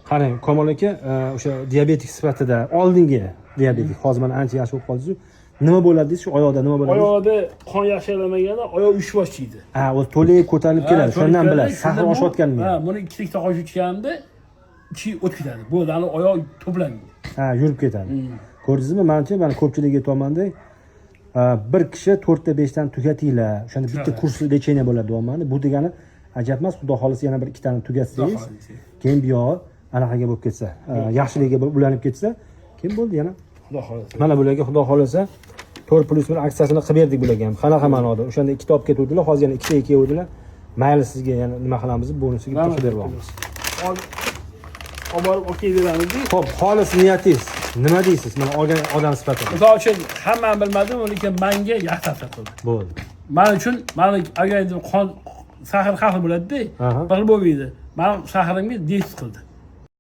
Qarang, Komil aka, o'sha diabetik sifatida, oldingi diabetik, hozir mana ancha yaxshi bo'lib qoldingiz. Nima bo'ladi deysiz, shu oyoqda nima bo'ladi? Oyoqda qon yaxshi aylanmaganda oyoq uyushib boshlaydi. Ha, o'zi to'la ko'tarilib keladi, shundan To'la bilasiz. keladi, Сахар shunda oshayotganini. Ha, buni ikkita ikkita qoshiq ichganimda ichi o'tib ketadi. Bo'ldi, ani oyoq to'planmaydi. Ha, yurib ketadi. Ko'rdingizmi, manimcha, mana ko'pchilik aytyapmanda, bir kishi to'rtta, beshdan tugatinglar, o'shanda bitta Tushadi. kurs лечение bo'ladi deyapmanda. Bu degani ajab emas, xudo xohlasa, yana bir ikkitani tugatsangiz, Xudo xohlasa. keyin buyog'i anaqaga bo'lib ketsa, yaxshiligiga ulanib ketsa, keyin bo'ldi yana. Xudo xohlasa. Mana bularga, xudo xohlasa, 4+1 aksiyasini qilib berdik bularga ham. Qanaqa ma'noda? O'shanda ikkita olib ketuvdilar, hozir yana ikkita keluvdilar. Mayli, sizga yana nima qilamiz, bonusiga bitta qilib beryapmiz. Olib borib olib kelib beramiz. Ho'p, xolis niyatingiz nima deysiz, mana olgan odam sifatida? Misol uchun, hammani bilmadim, lekin manga yaxshi ta'sir qildi. Bo'ldi. Man uchun, mani agar endi qon сахар har xil bo'ladida, bir xil bo'lmaydi. Mani сахар imga действие qildi.